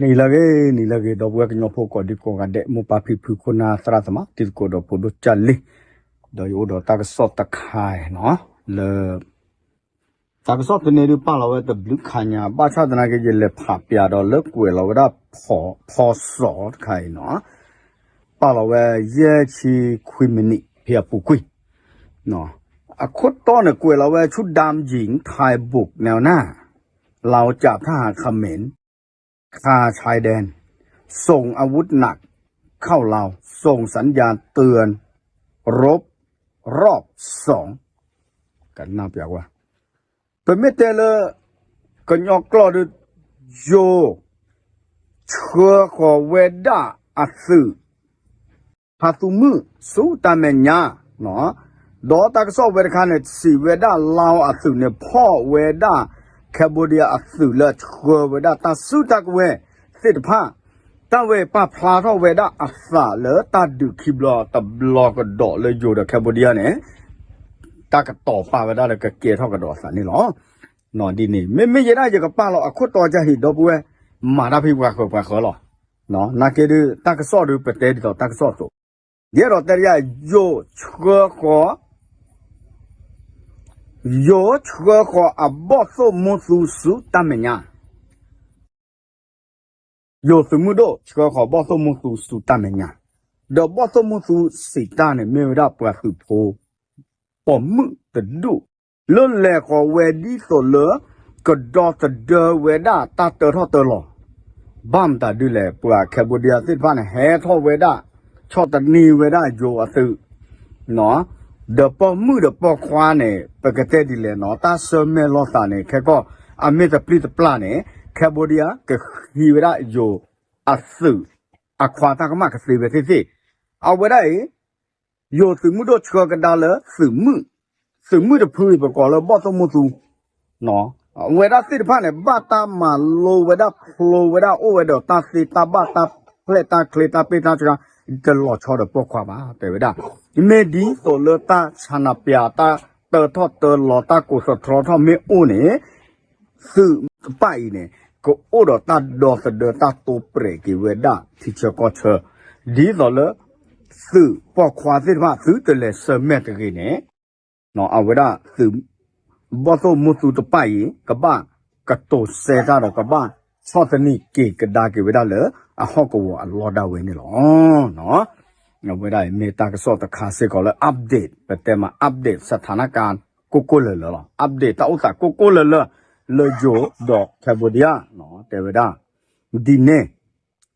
နံၤလၢအဂ့ၤ နံၤလၢအဂ့ၤ ဒီပုၢ်ဝဲၢ်ကညီဖိကိးဒံကိးဂၤဒဲး မိၢ်ပၢ်ဖံဖု ခိၣ်နၢ်သရၣ်သမါ တံၤသကိးဒီးဖိဒိၣ်ကၢ်လံ, ဒီးယအိၣ်ဒီးတၢ်ကစီၣ်တခါနီၤ, လၢ တၢ်ကစီၣ်တန့ၣ်ဒုးပာ်လီၤဝဲတဘျုးခါညါ ဘၣ်ဆၣ်သနာ်က့ ယလဲၤဖးပၠးဒီးလၢကွဲးလီၤဝဲဒၣ် ဖီစီတခါအံၤနီၤ, ပာ်လီၤဝဲ ယဲၢ်ဆံခွံမံးနံး ဖဲအပူၤကွံာ် အခိၣ်တီန့ၣ် ကွဲးလီၤဝဲ ชุดดำหญิงไทยบุกแนวหน้า ลาวจับทหารเขมรคาชายแดน ส่งอาวุธหนักเข้าลาว ส่งสัญญาณเตือนรบรอบสอง ကနၣ်ပၠးဝဲ ပမ့ၢ်တဲလၢ ကညီကျိာ်ဒီး ယိၤ ဆှၢဃီၤဝဲဒၣ်အသုး ဖါသူမုၣ်ဆူတၢ်မဲာ်ညါ, ဒီးတၢ်ကစီၣ်ဝဲတခါန့ၣ် စံးဝဲဒၣ်လါအီၤအသုးန့ၣ် ဖီၣ်ဝဲဒၣ် Cambodia အသုးလၢဆှၢဝဲဒၣ်တၢ်စုတၢ်ကဝဲၤသ့ၣ်တဖၣ်, တၢ်ဝဲပာ်ဖျါထီၣ်ဝဲဒၣ်အသးလၢတၢ်ဒုးခံဘျီတဘျီကဒီးလၢယိၤဒီး Cambodia န့ၣ် တၢ်ကတီၤပာ်ဝဲဒၣ်လၢကကဲထီၣ်ကဒီးအသးန့ၣ်လီၤ. ဒ်န့ၣ် မ့မ့ၢ်ယဲဒၣ်ယကပာ်လီၤအခိၣ်တီကဟ့ၣ်ဒီပုၢ်ဝဲၢ် မၤတၢ်ဖံပှၤဃၢၤပှၤဃၢၤလီၤ. နာ်က့ဒုး တၢ်ကစီၣ်ဒုးပတဲဒ်သိးတၢ်ကစီၣ်အသိး, ယအဲၣ်ဒိးတဲဒ်ယိၤဆှၢဃီၤ, ယိၤဆှၢဃီၤအဘီၣ်သိၣ်မူသူဆူတၢ်မဲာ်ညါ ယိၤသုးမုၢ်ဒိၣ်ဆှၢဃီၤဘီၣ်သိၣ်မူသူဆူတၢ်မဲာ်ညါ, ဒီးဘီၣ်သိၣ်မူသူစံးတၢ်န့ၣ် မ့ၢ်ဝဲဒၣ်ပှၤသုးဖိ ပိာ်မုၣ်တဒူၣ် လၢလဲၤဃီၤဝဲဒ်သိးလၢ ကဒီသဒၢဝဲဒၣ်တၢ်တၢထီၣ်တၢလီၤ, ဘၣ်မတၤဒ်လဲၣ် ပှၤ Cambodia သ့ၣ်တဖၣ်န့ၣ် ဟဲထီၣ်ဝဲဒၣ် ဆီၣ်သနံးဝဲဒၣ်ယိၤအသုး ဒီးပိာ်မုၣ်ဒီးပိာ်ခွါန့ၣ် ပကတဲဒ်လဲၣ်နီၤ တၢ်ဆၢမဲာ်လိာ်သးန့ၣ် ခဲကီၢ် အမ့ၢ်တပျံၤတပျၢ်န့ၣ် Cambodia ကဃံဝဲဒၣ်ယိၤအသုး အခွါတၢ်ကမၣ်ကသ့ဝဲသ့ၣ်သ့ၣ်, အဝဲဒၣ်အံၤ ယိၤသုးမုၢ်ဒိၣ်ဆှၢကဒါလၢသုးမုၢ်, သုးမုၢ်တဖုအံၤ ပကိးလၢဘီၣ်သိၣ်မူသူ အဝဲဒၣ်သ့ၣ်တဖၣ်န့ၣ် ဘၣ်တၢ်မၤလိဝဲဒၣ်ဖျိဝဲဒၣ်အိၣ်ဝဲဒီးတၢ်သ့တၢ်ဘၣ်တၢ်ဖျဲၣ်တၢ်ချ့တၢ်ပ့ၢ်တၢ်ဆှါ တလီၤဆီဒီးပိာ်ခွါဘၣ် တဲဝဲဒၣ်, မ့ၢ်ဒ်သိးလၢတၢ်ဆန္ဒပြ တၢ်တၢထီၣ်တၢလီၤ တၢ်ကိးသတြီထီၣ်မ့ၢ်အိၣ်န့ၣ် သုးတဖၣ်အံၤန့ၣ် ကအိၣ်ဒီးတၢ်ဒီသဒၢတၢ်တိပြဲးက့ၤဝဲဒၣ်ထံဆၢကီၢ်ဆၢ, ဒ်သိးလၢ သုးပိာ်ခွါသ့ၣ်တဖၣ် သုတလဲၤဆၢမဲာ်တဂ့ၤန့ၣ် အဝဲဒၣ်သုး ဘီၣ်သိၣ်မူသူတဖၣ်အံၤ ကဘၣ်ကတိၤစဲတၢ်ဒီးကဘၣ်ဆီၣ်သနံးက့ၤကဒါက့ၤဝဲဒၣ်လၢအဟီၣ်ကဝီၤအလီၢ်ဒၣ်ဝဲန့ၣ်လီၤ. အဝဲဒၣ်အံၤမ့ၢ်တၢ်ကစီၣ်တခါစ့ၢ်ကီးလၢ update ပတဲမး update စထၣ်နကၣ် ကိၢ်ကိၢ်လၢၤလၢၤလီၤ. update တၢ်အိၣ်သးကိၢ်ကိၢ်လၢၤလၢၤ လၢယိၤဒီး Cambodia တဲဝဲဒၣ် ဒ်န့ၣ်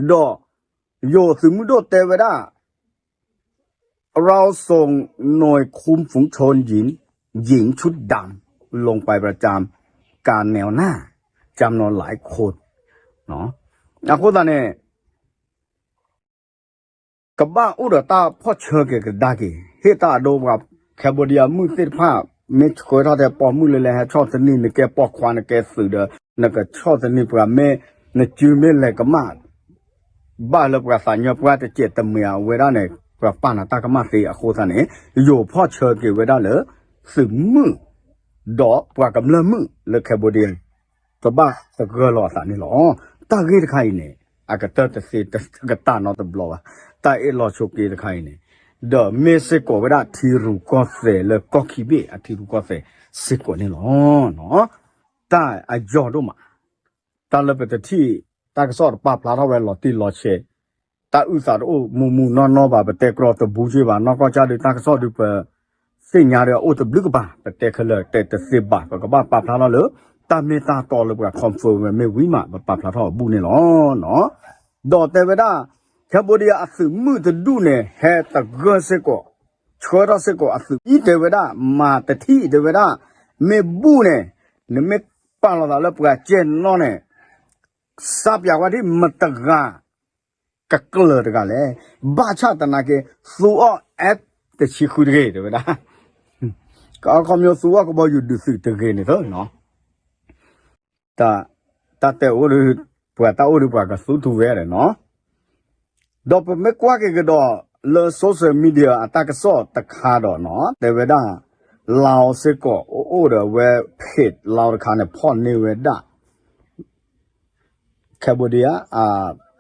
ဒီး ယိၤသုးမုၢ်ဒိၣ်တဲဝဲဒၣ် เราส่งหน่วยคุมฝูงชนหญิง หญิงชุดดำ ลงไปประจำการแนวหน้า จำนวนหลายคน အဃိသတးန့ၣ် ကဘၣ်အိၣ်ဒီးတၢ်ဖီၣ်ဆၢက့ၤကဒါက့ၤ ဟ့ၣ်တၢ်အဒိပှၤ Cambodia မုၣ်သ့ၣ်တဖၣ် မ့ၢ်ဆှၢထီၣ်ထဲပိာ်မုၣ်လၢလဲၤဟဲဆီၣ်သနံး နကဲပိာ်ခွါနကဲသုးဒီး နကဆီၣ်သနံးပှၤမ့ၢ် နစုမ့ၢ်လဲၤကမၣ် ဘၣ်လၢပှၤသးညီပှၢ်တစဲးတမှဲၤအဝဲဒၣ်န့ၣ် ပှၤပာ်နၤတၢ်ကမၣ်သ့အဃိသတးန့ၣ် ယိၤဖီၣ်ဆၢက့ၤဝဲဒၣ်လၢ သုးမုၢ် ဒီးပှၤကမျၢၢ်မုၣ်လၢ Cambodia ကဘၣ်သဂၢၢ်လီၤအသးန့ၣ်လီၤ. တၢ်ဂ့ၢ်တခါအံၤန့ၣ် အကတၢၢ်တသ့တကတၢၢ်နီတဘျီဘၣ်. တၢ်အ့ၣ်လိာ်ဆိးက့တခါအံၤန့ၣ် ဒီးမ့ၢ်စ့ၢ်ကီးဝဲဒၣ်ထံရူၢ်ကီၢ်သဲးလၢကီၢ်ခံဘ့ၣ်အထံရူၢ်ကီၢ်သဲးစ့ၢ်ကီးန့ၣ်လီၤ. တၢ်အယီၢ်ဒိၣ်မး တၢ်လၢပတထံၣ် တၢ်ကစီၣ်တပာ်ဖျါထီၣ်ဝဲလီၤတံၢ်လီၤဆဲး တၢ်အုၣ်သးတအိၣ်မုာ်မုာ်နီၢ်နီၢ်ဘၣ် ပတဲကြီတဘူက့ဘၣ် နီၢ်ကီၢ်ကၢ်ဒုးတၢ်ကစီၣ်ဒုးပသ့ၣ်ညါဒီးအိၣ်တဘျုးကဘၣ် ပတဲခဲလၢာ်တဲတသ့ဘၣ် ပကဘၣ်ပာ်ဖျါထီၣ်လၢ တၢ်မ့ၢ်တၢ်တီလၢပှၤ confirm ဝဲမ့ၢ်ဝံၤမး ပပာ်ဖျါထီၣ်အဘူၣ်န့ၣ်လီၤ. ဒီးတဲဝဲဒၣ် Cambodia အသုးမုၢ်တဒူၣ်န့ၣ် ဟဲသဂၢၢ်စ့ၢ်ကီး ဆှၢထီၣ်စ့ၢ်ကီးအသုးအံၤတဲဝဲဒၣ် မၤတထံၣ်တဲဝဲဒၣ် မ့ၢ်ဘူၣ်န့ၣ် နမ့ၢ်ပာ်လီၤသးလၢပှၤကဲနီၢ်န့ၣ် စးပၠးဝဲဒၣ်မတဂၤ ကကျၢၤတဂၤလဲၣ်. ဘၣ်ဆၣ်သနာ်က့ သူအီၣ် F တဆံဃုတဂ့ၤ တဲဝဲဒၣ် ခီဖျိသူအီၣ်ကဘီယူၤဒုးသုးတဂ့ၤန့ၣ်သနီၤ တၢ်တဲအိၣ်ဒီး ပှၤတၢ်အိၣ်ဒီးပှၤကသူထူဝဲဒၣ်နီၤ. ဒီးပမ့ၢ်ကွၢ်က့ၤကဒီးလၢ social media အတၢ်ကစီၣ်တခါဒီးနီၤ တဲဝဲဒၣ် လါအီၤစ့ၢ်ကီး အိၣ်အိၣ်ဒီးအဝဲ page လါအီၤတခါန့ၣ် ဖီၣ်န့ၢ်ဝဲဒၣ် Cambodia အ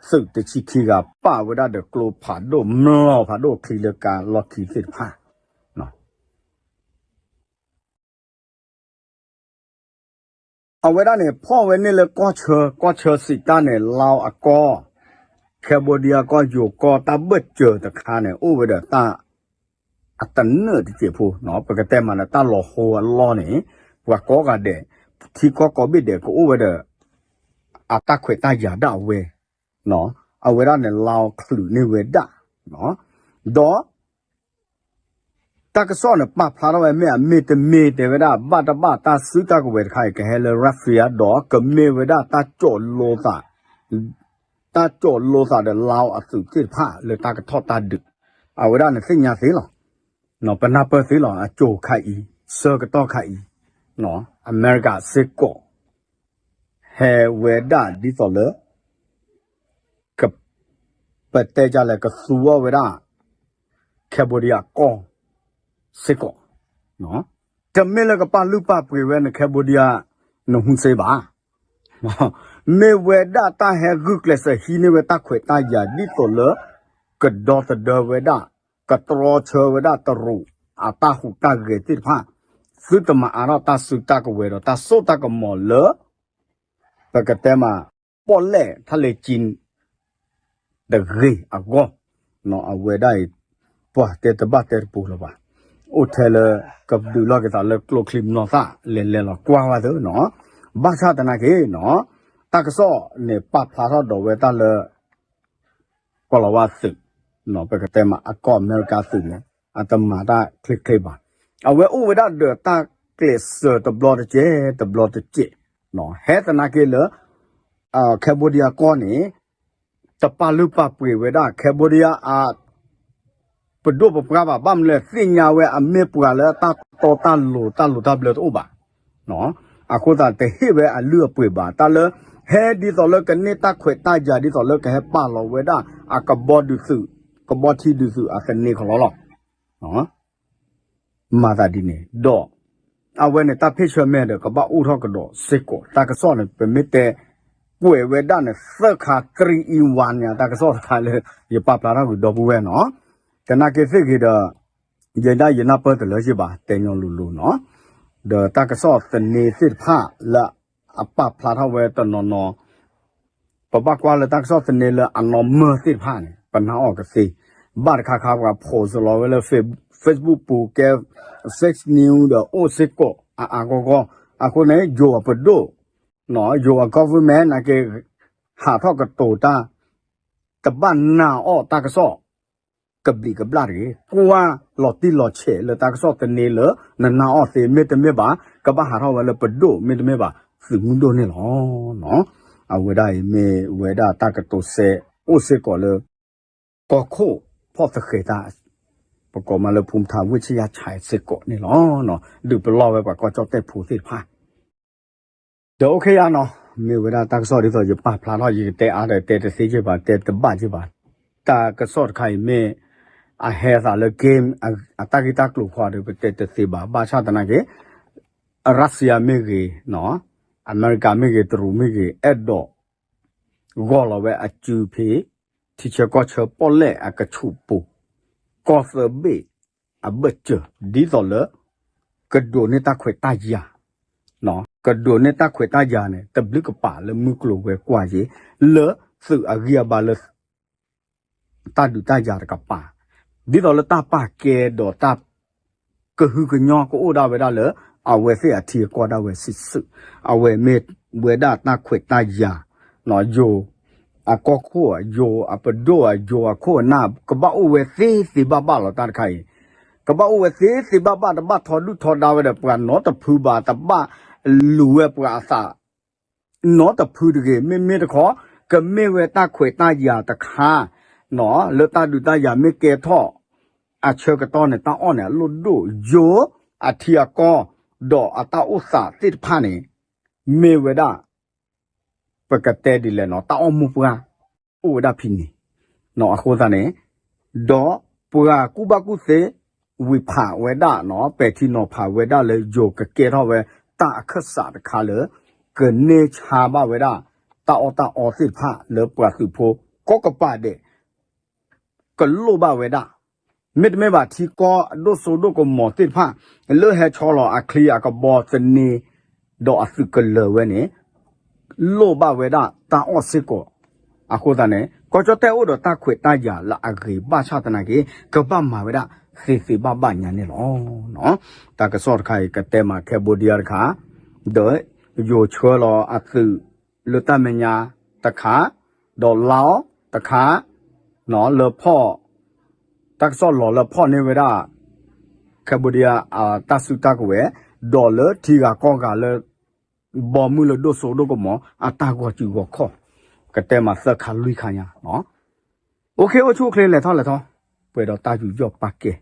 သုးတဆံခံဂၤ ပာ်ဝဲဒၣ်ဒီးကျိဖးဒိၣ် မျိာ်ဖးဒိၣ်ချံလၢကါလီၢ်ခံသ့ၣ်တဖၣ် အဝဲဒၣ်န့ၣ် ဖီၣ်ဝဲန့ၣ်လၢကီၢ်ဆၢ ကီၢ်ဆၢစံးတၢ်န့ၣ် လါအကီၢ် Cambodia ကီၢ် ယိၤကီၢ် တၢ်ဘၢၣ်စၢၤတခါန့ၣ် အိၣ်ဝဲဒီးတၢ် အတနၢၣ်တစဲးဖိ ပကတဲမးလၢတၢ်လီၤဟိအလီၢ်န့ၣ် ပှၤကိးဂၤဒဲး ထံကီၢ်ကိးဘ့ၣ်ဒဲး ကအိၣ်ဝဲဒီး အတၢ်ခွဲးတၢ်ယာ်ဒၣ်ဝဲ အဝဲဒၣ်န့ၣ် လါအီချုးန့ၢ်ဝဲဒၣ် ဒီး တၢ်ကစီၣ်န့ၣ် ပာ်ဖျါထီၣ်ဝဲမ့ၢ်အမ့ၢ်တမ့ၢ် တဲဝဲဒၣ် ဘၣ်တဘၣ်တၢ်စုတၢ်ကဝဲၤတခါအံၤ ကဟဲလၢ Russia ဒီးကမ့ၢ်ဝဲဒၣ်တၢ်ကၠီၣ်လိသး တၢ်ကၠီၣ်လိသးဒီး လါအီအသုးသ့ၣ်တဖၣ်လၢတၢ်ကထီၣ်တၢ်ဒုး အဝဲဒၣ်န့ၣ်သ့ၣ်ညါသ့လီၤ. ပနၢ်ပၢၢ်သ့လီၤ အကၠိၣ်ခါအံၤ ဆၢကတီၢ်ခါအံၤ အမဲရကၤစ့ၢ်ကီး ဟဲဝဲဒၣ်ဒ်သိးလၢ က ပတဲဒ်လဲၣ် ကသူအီၤဝဲဒၣ် Cambodia ကီၢ်စ့ၢ်ကီး တမ့ၢ်လၢကပာ်လုၢ်ပာ်ပှ့ၤဝဲန Cambodia န Hun Sen ဘၣ်. မ့ၢ်ဝဲဒၣ်တၢ်ဟဲဂုာ်ကျဲးစၢးဟံးန့ၢ်ဝဲတၢ်ခွဲးတၢ်ယာ်ဒ်သိးလၢ ကဒီသဒၢဝဲဒၣ် ကတြီဆၢဝဲဒၣ်တရူး အတၢ်ဟူးတၢ်ဂဲၤသ့ၣ်တဖၣ် သုတမၤအါထီၣ်တၢ်စုတၢ်ကဝဲၤဒီးတၢ်စိတၢ်ကမီၤလၢ ပကတဲမး ပီၣ်လဲၣ်ထၣ်လၢကၠံ တဂ့ၤအဂီၢ် အဝဲဒၣ်အံၤ ပှၤတဲတဘၣ်တဲတပူၤလၢၤဘၣ်. အိၣ်ထဲလၢ ကဒုးလီၢ်က့ၤသးလၢကျိချံမျိာ်သၣ် လဲၤလဲၤလီၤကွၢ်ဝဲသ့နီၤ. ဘၣ်ဆၣ်သနာ်က့နီၤ တၢ်ကစီၣ်န့ၣ် ပာ်ဖျါထီၣ်ဒီးဝဲတၢ်လၢ ကီၢ်လီၤဝါသုး ပကတဲမး အကီၢ်အမဲရကၤသုးန့ၣ် အတမၤတၢ်ချ့ချ့ဘၣ်. အဝဲအိၣ်ဝဲဒၣ်ဒီးတၢ်ကျဲးစၢးတဘျီတကဲး တဘျီတကဲး ဟဲသနာ်က့လၢ Cambodia ကီၢ်န့ၣ် တပာ်လုၢ်ပာ်ပှ့ၤဝဲဒၣ် Cambodia အ ပဒိၣ်ပပှၢ်ဘၣ် ဘၣ်မနုၤလဲၣ် သ့ၣ်ညါဝဲအမ့ၢ်ပှၤလၢတၢ်တီတၢ်လိၤတၢ်လိၤတၢ်ဘျၢတအိၣ်ဘၣ်. အဃိသတး တဟ့ၣ်ဝဲအလုၢ်အပှ့ၤဘၣ် တၢ်လၢ ဟဲဒ်သိးလၢကန့ၢ်တၢ်ခွဲးတၢ်ယာ်ဒ်သိးလၢကဟဲပာ်လီၤဝဲဒၣ် အကဘီဒုးသုး ကဘီထံဒုးသုးအသန့ခီလီၤလီၤ. မၤသးဒ်န့ၣ်ဒီး အဝဲန့ၣ်တၢ်ဖ့ၣ်ဆၢမဲာ်ဒီး ကဘၣ်အိၣ်ထီၣ်ကဒီးစ့ၢ်ကီး တၢ်ကစီၣ်န့ၣ် ပမ့ၢ်တဲ ကွဲးဝဲဒၣ်န့ၣ် သၢခါ three in one န့ၣ် တၢ်ကစီၣ်တခါလၢ ယပာ်ဖျါထီၣ်ကွံာ်ဒီပုၢ်ဝဲၢ်နီၤ. သနာ်က့သ့ၣ်ဂ့ၤဒီး ယဲဒၣ်ယနၢ်ပၢၢ်တလၢၤဘၣ် တဲညီလိၤလိၤနီၤ. ဒီးတၢ်ကစီၣ်သန့သ့ၣ်တဖၣ်လၢအပာ်ဖျါထီၣ်ဝဲတနီၤနီၤ ပဘၣ်ကွၢ်လၢတၢ်ကစီၣ်သန့လၢအနီၢ်မၢၢ်သ့ၣ်တဖၣ်န့ၣ် ပနၢ်အီၣ်ကသ့, ဘၣ်တခါခါပှၤ post လီၤဝဲလၢ Facebook ပူၤကဲ fake news ဒီးအိၣ်စ့ၢ်ကီးအါအါဂီၢ်ဂီၢ်, အဃိန့ၣ် ယိၤအပဒိၣ်, ယိၤအ government နာ်က့ ဟးထီၣ်ကတိၤတၢ်, တဘၣ်နာ်အီၣ်တၢ်ကစီၣ် ကဘျံးကဘျၣ်တဂ့ၤ, ကွၢ်လီၤတံၢ်လီၤဆဲးလၢတၢ်ကစီၣ်သန့လၢ နနာ်အီၣ်သ့ မ့တမ့ၢ်ဘၣ် ကဘၣ်ဟးထီၣ်ဝဲလၢပဒိၣ် မ့တမ့ၢ်ဘၣ် သုးမုၢ်ဒိၣ်န့ၣ်လီၤ. အဝဲဒၣ်အံၤမ့ၢ်ဝဲဒၣ်တၢ်ကတိၤစဲအိၣ်စ့ၢ်ကီးလၢ ကီၢ်ခိၣ်ဖီၣ်သဃဲၤတၢ်, ပကိးမးလၢ ဖူမထး ဝ့ၢ်ဆ့ယါဆဲး စ့ၢ်ကီးန့ၣ်လီၤ. ဒုးပလီၢ်ဝဲပှၤကီၢ်ကၠီၣ်တဲၣ်ဖိသ့ၣ်တဖၣ် ဒီး okay ယါနီၤ, မ့ၢ်ဝဲဒၣ်တၢ်ကစီၣ်ဒ်သိးယပာ်ဖျါထီၣ် ယကတဲအါဒီးတဲတသ့က့ဘၣ် တဲတဘၣ်က့ဘၣ်, တၢ်ကစီၣ်တခါအံၤမ့ၢ် အဟဲသးလၢ game အတၢ်ဂ့ၢ်တၢ်ကျိၤဃီဒီး ပတဲတသ့ဘၣ်, ဘၣ်ဆၣ်သနာ်က့ Russia မ့ၢ်ဂ့ၤ, အမဲရကၤမ့ၢ်ဂ့ၤ, တရူးမ့ၢ်ဂ့ၤ, အဲၣ်ဒိး ဂီၢ်လီၤဝဲအစုဖံး ထံဆၢကီၢ်ဆၢပီၣ်လဲၣ်အကဆူးပူၤ, ကီၢ်သၢဘ့ၣ်အဘၢၣ်စၢၤ ဒ်သိးလၢ ကဒိးန့ၢ်တၢ်ခွဲးတၢ်ယာ်, ကဒိးန့ၢ်တၢ်ခွဲးတၢ်ယာ်န့ၣ် တဘျုးကပာ်လၢမုၢ်ကျိၤဝဲၤကွာ်က့ၤ လၢသုးအဂံၢ်အဘါလၢ တၢ်ဒုးတၢ်ယၤတကပၤ, ဒ်သိးလၢတၢ်ပာ်ကဲဒီးတၢ် ကဟုကညီၢ်ကအိၣ်ဒၣ်ဝဲဒၣ်လၢ အဝဲသ့ၣ်အထံအကီၢ်ဒၣ်ဝဲစုာ်စုာ်, အဝဲမ့ၢ်ဝဲဒၣ်တၢ်ခွဲးတၢ်ယာ်, ယိၤအကီၢ်ခိၣ်, ယိၤအပဒိၣ်, ယိၤအခိၣ်အနၢ် ကဘၣ်အိၣ်ဝဲသ့သ့ဘၣ်ဘၣ်လီၤ. တၢ်တခါအံၤ ကဘၣ်အိၣ်ဝဲသ့သ့ဘၣ်ဘၣ်, တဘၣ်ထီဒုၣ်ထီဒါဝဲဒီးပှၤနီတဖုဘၣ်, တဘၣ်လူၤဝဲပှၤအသး နီတဖုတဂ့ၤ, မ့မ့ၢ်တခီ ကမ့ၢ်ဝဲတၢ်ခွဲးတၢ်ယာ်တခါ, လၢတၢ်ဒုးတၢ်ယၤမ့ၢ်ကဲထီၣ် အဆၢကတီၢ်န့ၣ် တၢ်အီၣ်န့ၣ်အလိၣ်ဒိၣ်, ယိၤအထံအကီၢ် ဒီးအတၢ်အိၣ်သးသ့ၣ်တဖၣ်န့ၣ် မ့ၢ်ဝဲဒၣ် ပကတဲဒ်လဲၣ်နီၤ, တၢ်အီၣ်မိၢ်ပှၢ် အိၣ်ဝဲဒၣ်ဖဲန့ၣ်, အဃိသတးန့ၣ် ဒီးပှၤကူၣ်ဘၣ်ကူၣ်သ့ ဝံၤဖးဝဲဒၣ်နီၤ, ပဲာ်ထံနီၤဖးဝဲဒၣ်လၢယိၤကကဲထီၣ်ဝဲ တၢ်အခၢၣ်စးတခါလၢ ကန့ၢ်ဆါဘၣ်ဝဲဒၣ် တၢ်အီၣ်တၢ်အီသ့ၣ်တဖၣ်လၢပှၤသုးဖိ ကိးကပၤဒဲး ကလိၣ်ဘၣ်ဝဲဒၣ်, မ့တမ့ၢ်ဘၣ်ထံကီၢ်ဒိၣ်စိဒိၣ်ကမီၤသ့ၣ်တဖၣ် လၢဟဲဆီလီၤအချံအကဘီသန့ ဒီးအသုးကလၢၤဝဲန့ၣ် လိၣ်ဘၣ်ဝဲဒၣ်တၢ်အီၣ်စ့ၢ်ကီး. အဃိသတးန့ၣ် ကီၢ်ကၠီၣ်တဲၣ်အိၣ်ဒီးတၢ်ခွဲးတၢ်ယာ်လၢအဂ့ၤဘၣ်ဆၣ်သနာ်က့ ကဘၣ်မၤဝဲဒၣ်သ့သ့ဘၣ်ဘၣ်ညါန့ၣ်လီၤ. တၢ်ကစီၣ်တခါအံၤ ကတဲမး Cambodia တခါ ဒီးယိၤဆှၢလီၤအသုးလၢတၢ်မဲာ်ညါတခါ, ဒီးလါအီၣ်တခါ, လၢဖီၣ် တၢ်ကစီၣ်လီၤလၢဖီၣ်န့ၢ်ဝဲဒၣ် Cambodia အတၢ်စုတၢ်ကဝဲၤ, ဒီးလၢထံဂၤကီၢ်ဂၤလၢ ဘီမုၢ်လၢဒိၣ်စိဒိၣ်ကမီၤ အတၢ်ဂီၤစုၤဂီၤခီၣ်, ကတဲမးသၢခါလွံၢ်ခါညါ, အိၣ်ခ့အိၣ်ဆူၣ်အိၣ်ချ့ လဲၤထီၣ်လဲၤထီၣ်, ပှဲၤဒီးတၢ်ယူးယီၣ်ပာ်ကဲ